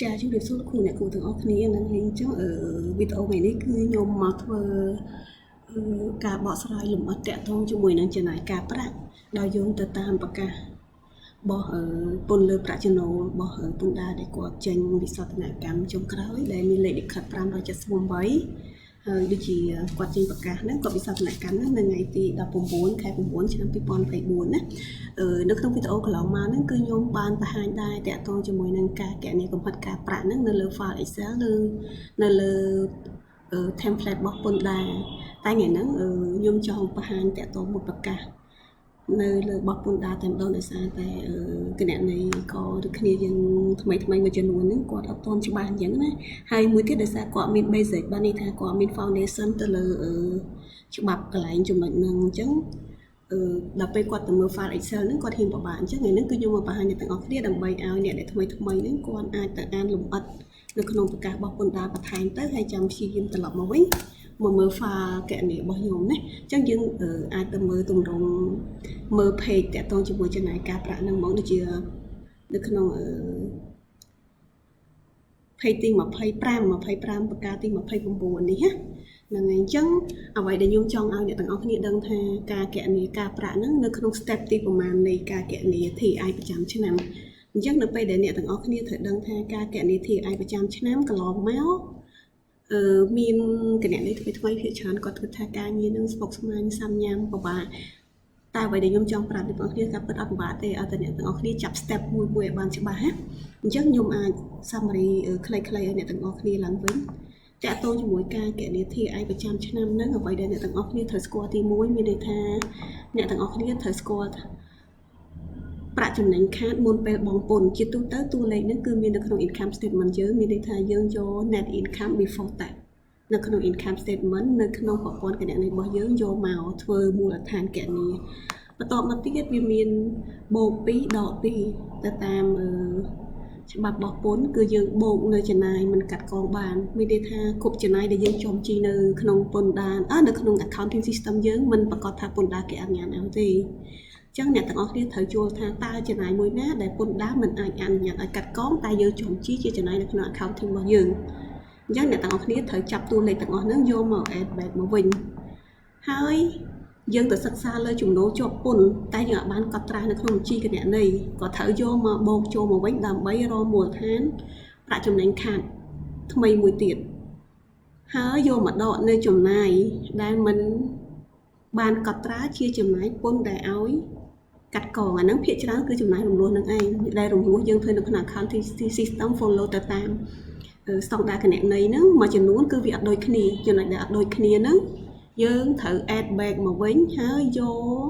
ចាជំរាបសួរលោកគ្រូអ្នកគ្រូទាំងអស់គ្នាហ្នឹងហើយអញ្ចឹងអឺវីដេអូថ្ងៃនេះគឺខ្ញុំមកធ្វើអឺការបកស្រាយលម្អិតតាក់ទងជាមួយនឹងចំណាយការប្រាក់ដោយយោងទៅតាមប្រកាសរបស់ពន្ធលើប្រាក់ចំណូលរបស់ពន្ធដារដែលគាត់ចេញវិសោធនកម្មចុងក្រោយដែលមានលេខលិខិត578ហើយដូចជាគាត់ចេញប្រកាសហ្នឹងគាត់វិសោធនកម្មហ្នឹងនៅថ្ងៃទី19ខែ9ឆ្នាំ2024ណានៅក្នុងវីដេអូកន្លងមកហ្នឹងគឺខ្ញុំបានបង្ហាញដែរតាក់ទងជាមួយនឹងការគណនាកំហិតការប្រាក់ហ្នឹងនៅលើ file Excel ឬនៅលើ template របស់ពន្ធដារតែថ្ងៃហ្នឹងខ្ញុំចង់បង្ហាញតាក់ទងមួយប្រកាសនៅលើរបស់ពន្ធដារតែម្ដងដោយសារតែគណនីក៏ឬគ្នាយើងថ្មីថ្មីមួយចំនួនហ្នឹងគាត់អត់ទាន់ច្បាស់អញ្ចឹងណាហើយមួយទៀតដោយសារគាត់មាន basic បានន័យថាគាត់មាន foundation ទៅលើច្បាប់កន្លែងចំណុចហ្នឹងអញ្ចឹងអឺដល់ពេលគាត់ទៅមើល file Excel ហ្នឹងគាត់ហ៊ានពិបាកអញ្ចឹងថ្ងៃហ្នឹងគឺខ្ញុំមកបង្ហាញអ្នកទាំងអស់គ្នាដើម្បីឲ្យអ្នកដែលថ្មីថ្មីហ្នឹងគាត់អាចទៅអានលម្អិតនៅក្នុងប្រកាសរបស់ពន្ធដារបន្ថែមទៅហើយចាំព្យាយាមត្រឡប់មកវិញមកមើល file គណនារបស់ខ្ញុំណាអញ្ចឹងយើងអាចទៅមើលទម្រង់មើល page តាក់ទងជាមួយចំណាយការប្រាក់ហ្នឹងហ្មងដូចជានៅក្នុងអឺ page ទី25 25ប្រការទី29នេះណាហ្នឹងហើយអញ្ចឹងអ្វីដែលខ្ញុំចង់ឲ្យអ្នកទាំងអស់គ្នាដឹងថាការគណនាការប្រាក់ហ្នឹងនៅក្នុង step ទីប្រមាណនៃការគណនា TI ប្រចាំឆ្នាំអញ្ចឹងនៅពេលដែលអ្នកទាំងអស់គ្នាត្រូវដឹងថាការគណនា TI ប្រចាំឆ្នាំកន្លងមកអឺមានគណនីថ្មីថ្មីភាគច្រើនគាត់ធ្វើថាការងារនឹងស្មុគស្មាញសាំញ៉ាំពិបាកតែអ្វីដែលខ្ញុំចង់ប្រាប់អ្នកទាំងអស់គ្នាការពិតអត់ពិបាកទេឲ្យតែអ្នកទាំងអស់គ្នាចាប់ step មួយមួយឲ្យបានច្បាស់ណាអញ្ចឹងខ្ញុំអាច summary ខ្លីៗឲ្យអ្នកទាំងអស់គ្នាឡើងវិញតាក់ទងជាមួយការគណនា TI ប្រចាំឆ្នាំហ្នឹងអ្វីដែលអ្នកទាំងអស់គ្នាត្រូវស្គាល់ទី1មានន័យថាអ្នកទាំងអស់គ្នាត្រូវស្គាល់ ប្រាក់ចំណេញខាតមុនពេលបង់ពន្ធជាទូទៅតួលេខហ្នឹងគឺមាននៅក្នុង income statement យើងមានន័យថាយើងយក net income before tax នៅក្នុង income statement នៅក្នុងប្រព័ន្ធគណនេយ្យរបស់យើងយកមកធ្វើមូលដ្ឋានគណនាបន្ទាប់មកទៀតវាមានបូក2ដក2ទៅតាមអឺច្បាប់របស់ពន្ធគឺយើងបូកនៅចំណាយមិនកាត់កងបានមានន័យថាគ្រប់ចំណាយដែលយើងចុះបញ្ជីនៅក្នុងពន្ធដារនៅក្នុង accounting system យើងមិនប្រកាសថាពន្ធដារគេអនុញ្ញាតឲ្យទេចឹងអ្នកទាំងអស់គ្នាត្រូវយល់ថាតើចំណាយមួយណាដែលពន្ធដារមិនអាចអនុញ្ញាតឲ្យកាត់កងតែយើងចុះបញ្ជីជាចំណាយនៅក្នុង accounting របស់យើងអញ្ចឹងអ្នកទាំងអស់គ្នាត្រូវចាប់តួលេខទាំងអស់ហ្នឹងយកមក add back មកវិញហើយយើងទៅសិក្សាលើចំណូលជាប់ពន្ធតែយើងអាចបានកត់ត្រានៅក្នុងបញ្ជីគណនេយ្យក៏ត្រូវយកមកបូកចូលមកវិញដើម្បីរកមូលដ្ឋានប្រាក់ចំណេញខាតថ្មីមួយទៀតហើយយកមកដកនៅចំណាយដែលមិនបានកត់ត្រាជាចំណាយពន្ធដែលឲ្យកាត់កងអាហ្នឹងភាគច្រើនគឺចំណាយរំលោះនឹងឯងដែលរំលោះយើងធ្វើនៅក្នុង accounting system follow ទៅតាមស្តង់ដារគណនេយ្យហ្នឹងមួយចំនួនគឺវាអត់ដូចគ្នាចំណុចដែលអត់ដូចគ្នាហ្នឹងយើងត្រូវ add back មកវិញហើយយក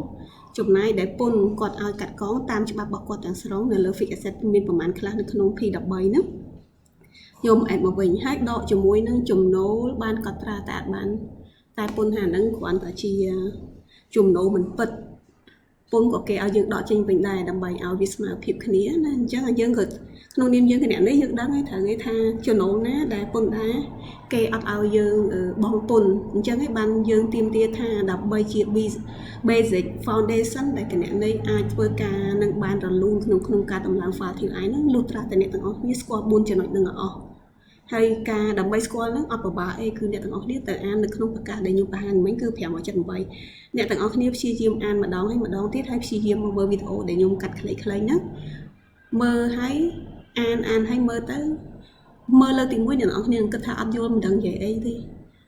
ចំណាយដែលពន្ធគាត់ឲ្យកាត់កងតាមច្បាប់របស់គាត់ទាំងស្រុងនៅលើ fixed asset មានប្រមាណខ្លះនៅក្នុង P13 ហ្នឹងយកមក add មកវិញហើយដកជាមួយនឹងចំណូលបានកត់ត្រាតែអត់បានតែពន្ធហាហ្នឹងគ្រាន់តែជាចំណូលមិនពិតពន្ធក៏គេឲ្យយើងដកចេញវិញដែរដើម្បីឲ្យវាស្មើភាពគ្នាណាអញ្ចឹងយើងក៏ក្នុងនាមយើងគណនេះយើងដឹងហើយត្រូវគេថាចំណូលណាដែលពន្ធដារគេអត់ឲ្យយើងបង់ពន្ធអញ្ចឹងឯងបានយើងទាមទារថាដើម្បីជា basic foundation ដែលគណនេយ្យអាចធ្វើការនឹងបានរលូនក្នុងក្នុងការតម្លើង file TI ហ្នឹងលុះត្រាតែអ្នកទាំងអស់គ្នាស្គាល់4ចំណុចហ្នឹងអស់ហើយការដើម្បីស្គាល់ហ្នឹងអត់ពិបាកអីគឺអ្នកទាំងអស់គ្នាទៅអាននៅក្នុងប្រកាសដែលខ្ញុំបង្ហាញមិញគឺ578អ្នកទាំងអស់គ្នាព្យាយាមអានម្ដងហើយម្ដងទៀតហើយព្យាយាមមកមើលវីដេអូដែលខ្ញុំកាត់ខ្លីៗហ្នឹងមើលហើយអានអានហើយមើលទៅមើលលើកទី1អ្នកទាំងអស់គ្នានឹងគិតថាអត់យល់មិនដឹងនិយាយអីទេ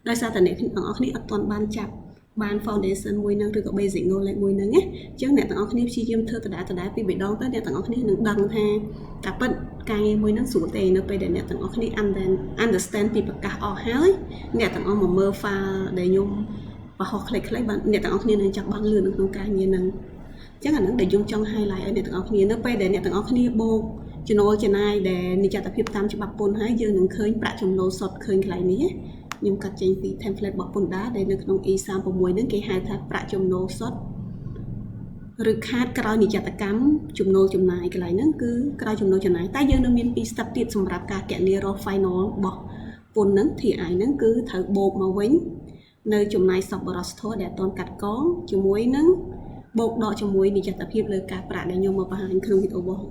ដោយសារតែអ្នកទាំងអស់គ្នាអត់ទាន់បានចាប់បាន foundation មួយហ្នឹងឬក៏ basic knowledge មួយហ្នឹងណាអញ្ចឹងអ្នកទាំងអស់គ្នាព្យាយាមធ្វើដដែលដដែលពីរបីដងទៅអ្នកទាំងអស់គ្នានឹងដឹងថាតាពិតការងារមួយហ្នឹងស្រួលទេនៅពេលដែលអ្នកទាំងអស់គ្នា understand ពីប្រកាសអស់ហើយអ្នកទាំងអស់មកមើល file ដែលខ្ញុំបង្ហោះខ្លីៗបានអ្នកទាំងអស់គ្នានឹងចាប់បានលឿននៅក្នុងការងារហ្នឹងអញ្ចឹងអាហ្នឹងដែលខ្ញុំចង់ highlight ឲ្យអ្នកទាំងអស់គ្នានៅពេលដែលអ្នកទាំងអស់គ្នាបូកចំណូលចំណាយដែលនិយត្តភាពតាមច្បាប់ពន្ធហើយយើងនឹងឃើញប្រាក់ចំណូលសុទ្ធឃើញកន្លែងនេះខ្ញុំកាត់ចេញពី template របស់ពន្ធដារដែលនៅក្នុង E36 ហ្នឹងគេហៅថាប្រាក់ចំណូលសុទ្ធឬខាតក្រោយនិយត្តកម្មចំណូលចំណាយកន្លែងហ្នឹងគឺក្រោយចំណូលចំណាយតែយើងនៅមានពីរ step ទៀតសម្រាប់ការគណនារក final របស់ពន្ធហ្នឹង TI ហ្នឹងគឺត្រូវបូកមកវិញនៅចំណាយសប្បុរសធម៌ដែលអត់ទាន់កាត់កងជាមួយនឹងបូកដកជាមួយនិយត្តភាពលើការប្រាក់ដែលខ្ញុំមកបង្ហាញក្នុងវីដេអូរបស់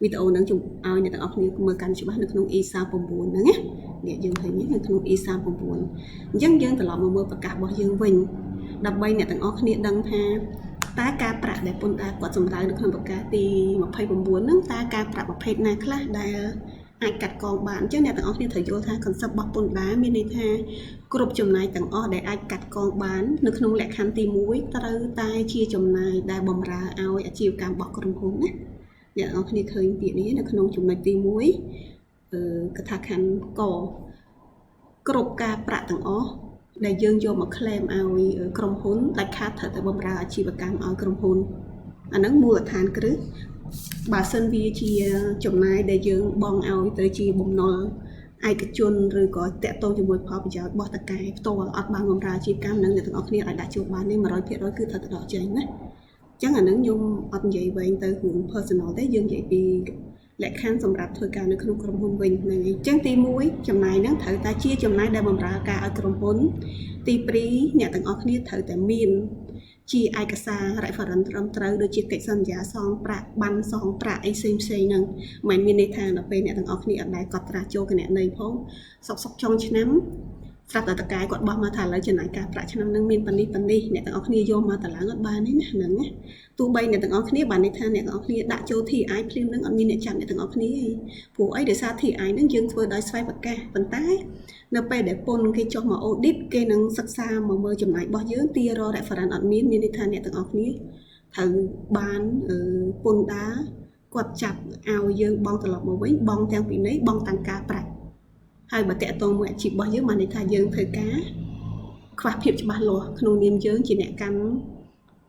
វីដេអូហ្នឹងជុំឲ្យអ្នកទាំងអស់គ្នាមើលកាន់ច្បាស់នៅក្នុង E39 ហ្នឹងណានេះយើងឃើញនៅក្នុង E39 អញ្ចឹងយើងត្រឡប់មកមើលប្រកាសរបស់យើងវិញដើម្បីអ្នកទាំងអស់គ្នាដឹងថាតើការប្រាក់ដែលពន្ធដារគាត់សម្ដៅនៅក្នុងប្រកាសទី29ហ្នឹងតើការប្រាក់ប្រភេទណាខ្លះដែលអាចកាត់កងបានអញ្ចឹងអ្នកទាំងអស់គ្នាត្រូវយល់ថា concept របស់ពន្ធដារមានន័យថាគ្រប់ចំណាយទាំងអស់ដែលអាចកាត់កងបាននៅក្នុងលក្ខខណ្ឌទី1ត្រូវតែជាចំណាយដែលបម្រើឲ្យអាជីវកម្មរបស់ក្រុមហ៊ុនណាអ្នកទាំងអស់គ្នាឃើញពាក្យនេះនៅក្នុងចំណុចទី1អឺកថាខណ្ឌកគ្រប់ការប្រាក់ទាំងអស់ដែលយើងយកមក claim ឲ្យក្រុមហ៊ុនដាច់ខាតត្រូវតែបម្រើអាជីវកម្មឲ្យក្រុមហ៊ុនអាហ្នឹងមូលដ្ឋានគ្រឹះបើសិនវាជាចំណាយដែលយើងបង់ឲ្យទៅជាបំណុលឯកជនឬក៏តាក់ទងជាមួយផលប្រយោជន៍របស់តកែផ្ទាល់អត់បានបម្រើអាជីវកម្មនឹងអ្នកទាំងអស់គ្នាអាចដាក់ចូលបាននេះ100%គឺត្រូវតែដកចេញណាអញ្ចឹងអាហ្នឹងខ្ញុំអត់និយាយវែងទៅរឿង personal ទេយើងនិយាយពីលក្ខខណ្ឌសម្រាប់ធ្វើការនៅក្នុងក្រុមហ៊ុនវិញហ្នឹងហើយអញ្ចឹងទី1ចំណាយហ្នឹងត្រូវតែជាចំណាយដែលបម្រើការឲ្យក្រុមហ៊ុនទី2អ្នកទាំងអស់គ្នាត្រូវតែមានជាឯកសារ reference ត្រឹមត្រូវដូចជាកិច្ចសន្យាសងប្រាក់បានសងប្រាក់អីផ្សេងផ្សេងហ្នឹងមិនមានន័យថាដល់ពេលអ្នកទាំងអស់គ្នាអត់ដែលកត់ត្រាចូលគណនេយ្យផងសុកសុកចុងឆ្នាំស្រាប់តែតកែគាត់បោះមកថាឥឡូវចំណាយការប្រាក់ឆ្នាំហ្នឹងមានប៉ុណ្នេះប៉ុណ្នេះអ្នកទាំងអស់គ្នាយកមកតឡើងអត់បានទេណាហ្នឹងណាទោះបីអ្នកទាំងអស់គ្នាបានន័យថាអ្នកទាំងអស់គ្នាដាក់ចូល TI ភ្លាមហ្នឹងអត់មានអ្នកចាប់អ្នកទាំងអស់គ្នាទេព្រោះអីដោយសារ TI ហ្នឹងយើងធ្វើដោយស្វ័យប្រកាសប៉ុន្តែនៅពេលដែលពន្ធគេចុះមក audit គេនឹងសិក្សាមកមើលចំណាយរបស់យើងទារក reference អត់មានមានន័យថាអ្នកទាំងអស់គ្នាត្រូវបានពន្ធដារគាត់ចាប់ឲ្យយើងបង់ត្រឡប់មកវិញបង់ទាំងពិន័យបង់ទាំងការប្រាក់ហើយបើតាក់ទងមួយអាជីពរបស់យើងបានន័យថាយើងធ្វើការខ្វះភាពច្បាស់លាស់ក្នុងនាមយើងជាអ្នកកាន់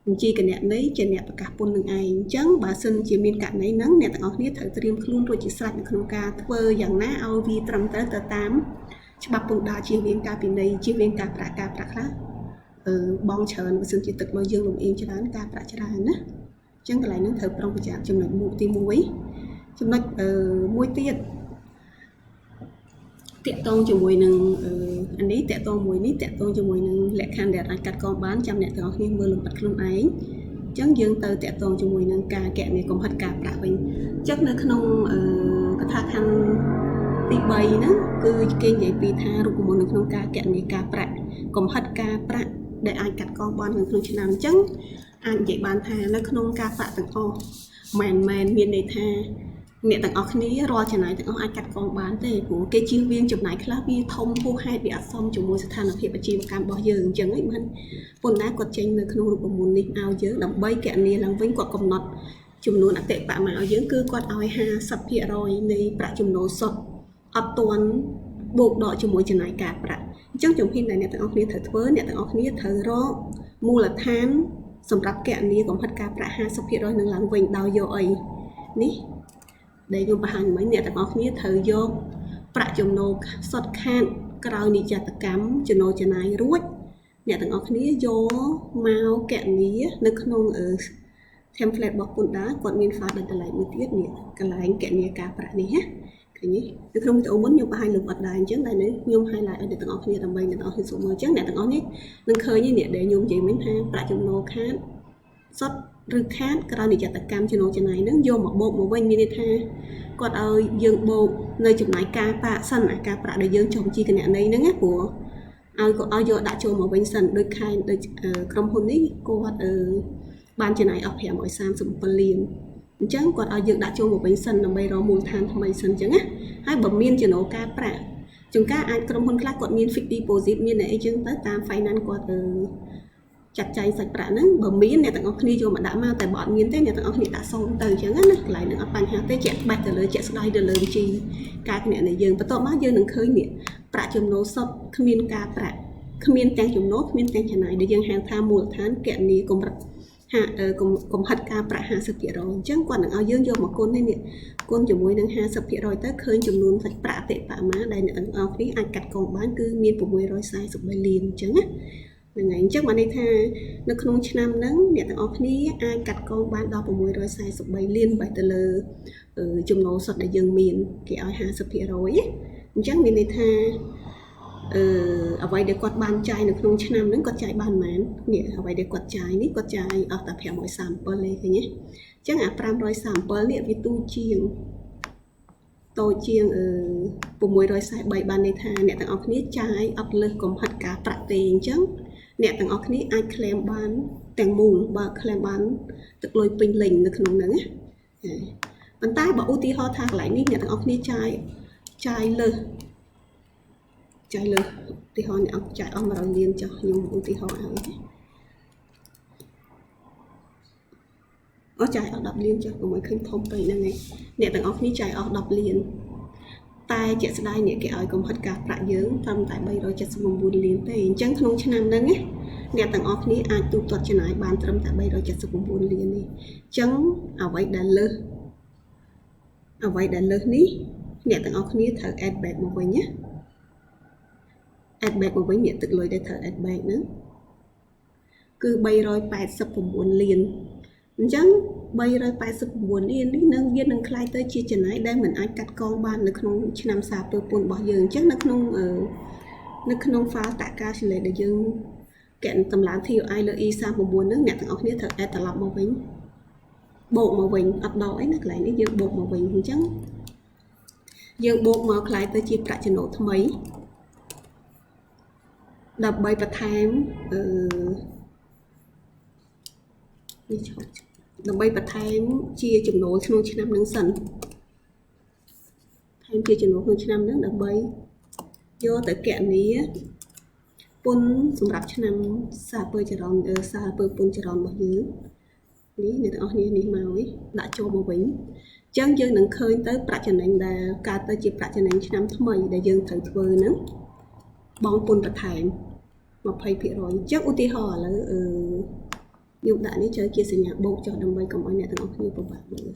បញ្ជីគណនេយ្យជាអ្នកប្រកាសពន្ធនឹងឯងអញ្ចឹងបើសិនជាមានករណីហ្នឹងអ្នកទាំងអស់គ្នាត្រូវត្រៀមខ្លួនរួចជាស្រេចនៅក្នុងការធ្វើយ៉ាងណាឲ្យវាត្រឹមត្រូវទៅតាមច្បាប់ពន្ធដារជៀសវាងការពិន័យជៀសវាងការប្រាក់ការប្រាក់ខ្លះអឺបងច្រើនបើសិនជាទឹកលុយយើងលំអៀងច្រើនការប្រាក់ច្រើនណាអញ្ចឹងកន្លែងហ្នឹងត្រូវប្រុងប្រយ័ត្នចំណុចមុខទី1ចំណុចអឺមួយទៀតតាក់ទងជាមួយនឹងអានេះតាក់ទងមួយនេះតាក់ទងជាមួយនឹងលក្ខខណ្ឌដែលអាចកាត់កងបានចាំអ្នកទាំងអស់គ្នាមើលលម្អិតខ្លួនឯងអញ្ចឹងយើងទៅតាក់ទងជាមួយនឹងការកណនីកំហិតការប្រាក់វិញអញ្ចឹងនៅក្នុងកថាខណ្ឌទី3ហ្នឹងគឺគេនិយាយពីថារូបមន្តនៅក្នុងការកណនីការប្រាក់កំហិតការប្រាក់ដែលអាចកាត់កងបាននៅក្នុងឆ្នាំអញ្ចឹងអាចនិយាយបានថានៅក្នុងការប្រាក់ទាំងអស់មិនមែនមានន័យថាអ្នកទាំងអស់គ្នារាល់ចំណាយទាំងអស់អាចកាត់កងបានទេព្រោះគេជៀសវាងចំណាយខ្លះវាធំហួសហេតុវាអត់សមជាមួយស្ថានភាពអាជីវកម្មរបស់យើងអញ្ចឹងឯងបានពន្ធដារគាត់ចេញនៅក្នុងរូបមន្តនេះឲ្យយើងដើម្បីកណនាឡើងវិញគាត់កំណត់ចំនួនអតិបរមាឲ្យយើងគឺគាត់ឲ្យ50%នៃប្រាក់ចំណូលសុទ្ធអត់ទាន់បូកដកជាមួយចំណាយការប្រាក់អញ្ចឹងជំហានដែលអ្នកទាំងអស់គ្នាត្រូវធ្វើអ្នកទាំងអស់គ្នាត្រូវរកមូលដ្ឋានសម្រាប់កណនាកំហិតការប្រាក់50%នឹងឡើងវិញដោយយកអីនេះដែលខ្ញុំបង្ហាញមិញអ្នកទាំងអស់គ្នាត្រូវយកប្រាក់ចំណូលសុទ្ធខាតក្រោយនិយត្តកម្មចំណូលចំណាយរួចអ្នកទាំងអស់គ្នាយកមកកណនានៅក្នុង template របស់ពន្ធដារគាត់មាន file ដល់តម្លៃមួយទៀតនេះកន្លែងកណនាការប្រាក់នេះណាឃើញទេនៅក្នុងវីដេអូមុនខ្ញុំបង្ហាញលម្អិតដែរអញ្ចឹងតែនេះខ្ញុំ highlight ឲ្យអ្នកទាំងអស់គ្នាដើម្បីអ្នកទាំងអស់គ្នាស្រួលមើលអញ្ចឹងអ្នកទាំងអស់នេះនឹងឃើញនេះដែលខ្ញុំនិយាយមិញថាប្រាក់ចំណូលខាតសុទ្ធឬខាតក្រោយនិយត្តកម្មចំណូលចំណាយហ្នឹងយកមកបូកមកវិញមានន័យថាគាត់ឲ្យយើងបូកនៅចំណាយការប្រាក់សិនអាការប្រាក់ដែលយើងចុះបញ្ជីគណនេយ្យហ្នឹងណាព្រោះឲ្យក៏ឲ្យយកដាក់ចូលមកវិញសិនដូចខែដូចក្រុមហ៊ុននេះគាត់បានចំណាយអស់537លានអញ្ចឹងគាត់ឲ្យយើងដាក់ចូលមកវិញសិនដើម្បីរកមូលដ្ឋានថ្មីសិនអញ្ចឹងណាហើយបើមានចំណូលការប្រាក់ជួនកាលអាចក្រុមហ៊ុនខ្លះគាត់មាន fixed deposit មានអីចឹងទៅតាម finance គាត់ចាត់ចែងសាច់ប្រាក់ហ្នឹងបើមានអ្នកទាំងអស់គ្នាយកមកដាក់មកតែបើអត់មានទេអ្នកទាំងអស់គ្នាដាក់សូន្យទៅអញ្ចឹងណាកន្លែងហ្នឹងអត់បញ្ហាទេជាក់បេះទៅលើជាក់ស្ដែងទៅលើវិជីការគណនេយ្យយើងបន្ទាប់មកយើងនឹងឃើញនេះប្រាក់ចំណូលសុទ្ធគ្មានការប្រាក់គ្មានទាំងចំណូលគ្មានទាំងចំណាយដែលយើងហៅថាមូលដ្ឋានគណនាកម្រិតហាកំហិតការប្រាក់50%អញ្ចឹងគាត់នឹងឲ្យយើងយកមកគុណនេះគុណជាមួយនឹង50%ទៅឃើញចំនួនសាច់ប្រាក់អតិបរមាដែលអ្នកទាំងអស់គ្នាអាចកាត់កងបានគឺមាន643លានអញ្ចឹងណាហ្នឹងហើយអញ្ចឹងបានន័យថានៅក្នុងឆ្នាំហ្នឹងអ្នកទាំងអស់គ្នាអាចកាត់កងបានដល់643លានបែរទៅលើចំណូលសុទ្ធដែលយើងមានគេឲ្យ50%ណាអញ្ចឹងមានន័យថា អឺអ្វីដែលគាត់បានចាយនៅក្នុងឆ្នាំហ្នឹងគាត់ចាយបានប៉ុន្មាននេះអ្វីដែលគាត់ចាយនេះគាត់ចាយអស់តែ537ទេឃើញទេអញ្ចឹងអា537នេះវាទូជាងតូចជាងអឺ643បានន័យថាអ្នកទាំងអស់គ្នាចាយអត់លើសកំហិតការប្រាក់ទេអញ្ចឹងអ្នកទាំងអស់គ្នាអាច claim បានទាំងមូលបើ claim បានទឹកលុយពេញលេញនៅក្នុងហ្នឹងណាប៉ុន្តែបើឧទាហរណ៍ថាកន្លែងនេះអ្នកទាំងអស់គ្នាចាយចាយលើសចាយលើសឧទាហរណ៍អ្នកចាយអស់100លានចុះខ្ញុំឧទាហរណ៍ឲ្យអស់ចាយអស់10លានចុះកុំឲ្យឃើញធំពេកហ្នឹងឯងអ្នកទាំងអស់គ្នាចាយអស់10លានតែជាក់ស្ដែងអ្នកគេឲ្យកំហិតការប្រាក់យើងត្រឹមតែ379លានទេអញ្ចឹងក្នុងឆ្នាំហ្នឹងណាអ្នកទាំងអស់គ្នាអាចទូទាត់ចំណាយបានត្រឹមតែ379លាននេះអញ្ចឹងអ្វីដែលលើសអ្វីដែលលើសនេះអ្នកទាំងអស់គ្នាត្រូវ add back មកវិញណា add back មកវិញអ្នកទឹកលុយដែលត្រូវ add back ហ្នឹងគឺ389លានអញ្ចឹង389លាននេះនឹងវានឹងក្លាយទៅជាចំណាយដែលមិនអាចកាត់កងបាននៅក្នុងឆ្នាំសារពើពន្ធរបស់យើងអញ្ចឹងនៅក្នុង file tax calculate ដែលយើងកណតម្លើង TOI លើ E39 ហ្នឹងអ្នកទាំងអស់គ្នាត្រូវ add ត្រឡប់មកវិញបូកមកវិញអត់ដកអីណាកន្លែងនេះយើងបូកមកវិញអញ្ចឹងយើងបូកមកក្លាយទៅជាប្រាក់ចំណូលថ្មីដើម្បីបន្ថែមអឺនេះឈប់ដើម្បីបន្ថែមជាចំណូលក្នុងឆ្នាំនឹងសិនថែមជាចំណូលក្នុងឆ្នាំនឹងដើម្បីយកទៅកណនាពន្ធសម្រាប់ឆ្នាំសារពើចរន្តសារពើពន្ធចរន្តរបស់យើងនេះអ្នកទាំងអស់គ្នានេះមកឯងដាក់ចូលមកវិញអញ្ចឹងយើងនឹងឃើញទៅប្រាក់ចំណេញដែលកើតទៅជាប្រាក់ចំណេញឆ្នាំថ្មីដែលយើងត្រូវធ្វើហ្នឹងបងពន្ធបន្ថែម20%អញ្ចឹងឧទាហរណ៍ឥឡូវអឺខ្ញុំដាក់នេះចូលជាសញ្ញាបូកចុះដើម្បីកុំឲ្យអ្នកទាំងអស់គ្នាពិបាកមើល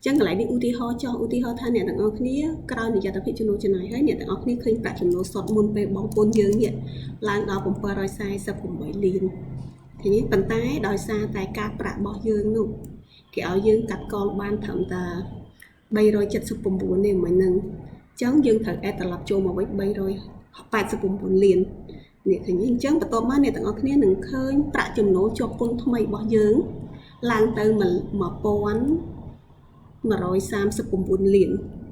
ចឹងកន្លែងនេះឧទាហរណ៍ចោះឧទាហរណ៍ថាអ្នកទាំងអស់គ្នាក្រោយនិយត្តភាពចំណូលចំណាយហើយអ្នកទាំងអស់គ្នាឃើញប្រាក់ចំណូលសុទ្ធមុនពេលបងពន្ធយើងនេះឡើងដល់748លានឃើញទេប៉ុន្តែដោយសារតែការប្រាក់របស់យើងនោះគេឲ្យយើងកាត់កងបានត្រឹមតែ379នេះមិញហ្នឹងអញ្ចឹងយើងត្រូវ add ត្រឡប់ចូលមកវិញ389លាននេះឃើញអញ្ចឹងបន្ទាប់មកអ្នកទាំងអស់គ្នានឹងឃើញប្រាក់ចំណូលជាប់ពន្ធថ្មីរបស់យើងឡើងទៅ1139លាន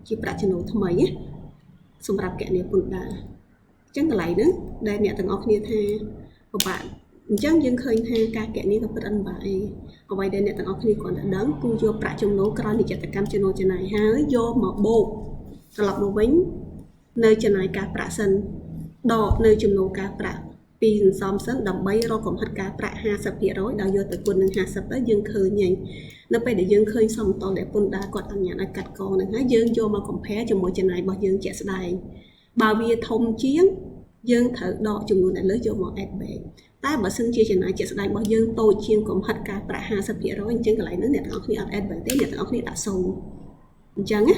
ជាប្រាក់ចំណូលថ្មីណាសម្រាប់កណនីពន្ធដារអញ្ចឹងកន្លែងហ្នឹងដែលអ្នកទាំងអស់គ្នាថាពិបាកអញ្ចឹងយើងឃើញថាការកណនីក៏ពិតអត់ពិបាកអីអ្វីដែលអ្នកទាំងអស់គ្នាគ្រាន់តែដឹងគឺយកប្រាក់ចំណូលក្រោយនិយត្តកម្មចំណូលចំណាយហើយយកមកបូកត្រឡប់មកវិញនៅចំណាយការប្រាក់សិនដកនៅចំណូលការប្រាក់ពីសន្សំសិនដើម្បីរកកំហិតការប្រាក់50%ដល់យកទៅគុណនឹង50ទៅយើងឃើញហើយនៅពេលដែលយើងឃើញសមតុល្យដែលពន្ធដារគាត់អនុញ្ញាតឲ្យកាត់កងនឹងហើយយើងយកមក compare ជាមួយចំណាយរបស់យើងជាក់ស្ដែងបើវាធំជាងយើងត្រូវដកចំនួនដែលលើសយកមក add back តែបើសិនជាចំណាយជាក់ស្ដែងរបស់យើងតូចជាងកំហិតការប្រាក់50%អញ្ចឹងកន្លែងហ្នឹងអ្នកទាំងអស់គ្នាអត់ add back ទេអ្នកទាំងអស់គ្នាដាក់0អញ្ចឹងណា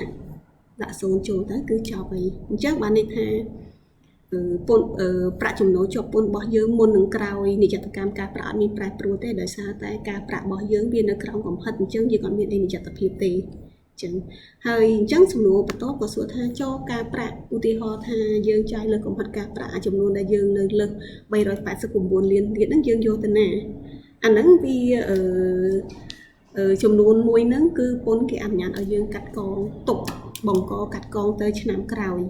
ដាក់0ចូលទៅគឺចប់ហើយអញ្ចឹងបានន័យថាពន្ធប្រាក់ចំណូលជាប់ពន្ធរបស់យើងមុននឹងក្រោយនិយត្តកម្មការប្រាក់អត់មានប្រែប្រួលទេដោយសារតែការប្រាក់របស់យើងវានៅក្រោមកំហិតអញ្ចឹងយើងអត់មានអីនិយត្តភាពទេអញ្ចឹងហើយអញ្ចឹងសំណួរបន្តក៏សួរថាចោការប្រាក់ឧទាហរណ៍ថាយើងចាយលើកំហិតការប្រាក់ចំនួនដែលយើងនៅលើស389លានទៀតហ្នឹងយើងយកទៅណាអាហ្នឹងវាអឺចំនួនមួយហ្នឹងគឺពន្ធគេអនុញ្ញាតឲ្យយើងកាត់កងទុកបង្កកាត់កងទៅឆ្នាំក្រោយ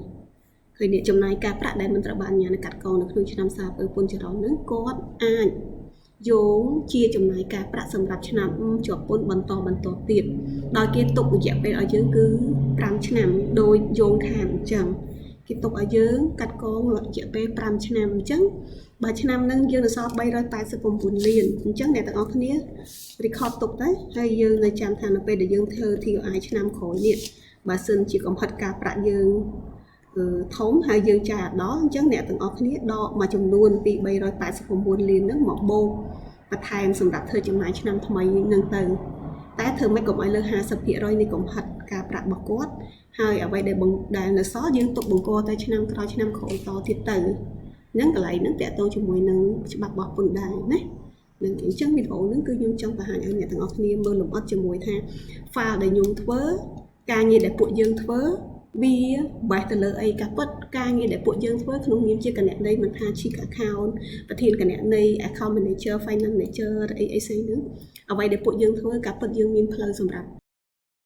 ឃើញអ្នកចំណាយការប្រាក់ដែលមិនត្រូវបានអនុញ្ញាតកាត់កងនៅក្នុងឆ្នាំសារពើពន្ធចរន្តហ្នឹងគាត់អាចយោងជាចំណាយការប្រាក់សម្រាប់ឆ្នាំជាប់ពន្ធបន្តបន្តទៀតដោយគេទុករយៈពេលឲ្យយើងគឺ5ឆ្នាំដោយយោងខានអញ្ចឹងគេទុកឲ្យយើងកាត់កងរយៈពេល5ឆ្នាំអញ្ចឹងបើឆ្នាំហ្នឹងយើងនៅសល់389លានអញ្ចឹងអ្នកទាំងអស់គ្នា record ទុកទៅហើយយើងនៅចាំថានៅពេលដែលយើងធ្វើ TOI ឆ្នាំក្រោយនេះបើសិនជាកំហិតការប្រាក់យើងធំហើយយើងចាយអត់ដល់អញ្ចឹងអ្នកទាំងអស់គ្នាដកមួយចំនួនពី389លានហ្នឹងមកបូកបន្ថែមសម្រាប់ធ្វើចំណាយឆ្នាំថ្មីហ្នឹងទៅតែធ្វើម៉េចកុំឲ្យលើស50%នៃកំហិតការប្រាក់របស់គាត់ហើយអ្វីដែលដែលនៅសល់យើងទុកបង្កទៅឆ្នាំក្រោយឆ្នាំក្រោយតទៀតទៅហ្នឹងកន្លែងហ្នឹងតាក់ទងជាមួយនឹងច្បាប់របស់ពន្ធដែរណានឹងអញ្ចឹងវីដេអូហ្នឹងគឺខ្ញុំចង់បង្ហាញឲ្យអ្នកទាំងអស់គ្នាមើលលម្អិតជាមួយថា file ដែលខ្ញុំធ្វើ ការងារដែលពួកយើងធ្វើវាបែសទៅលើអីការពិតការងារដែលពួកយើងធ្វើក្នុងនាមជាគណនេយ្យមិនថា Chief Account ប្រធានគណនេយ្យ Account Manager, Finance Manager អីអីផ្សេងហ្នឹងអ្វីដែលពួកយើងធ្វើការពិតយើងមានផ្លូវសម្រាប់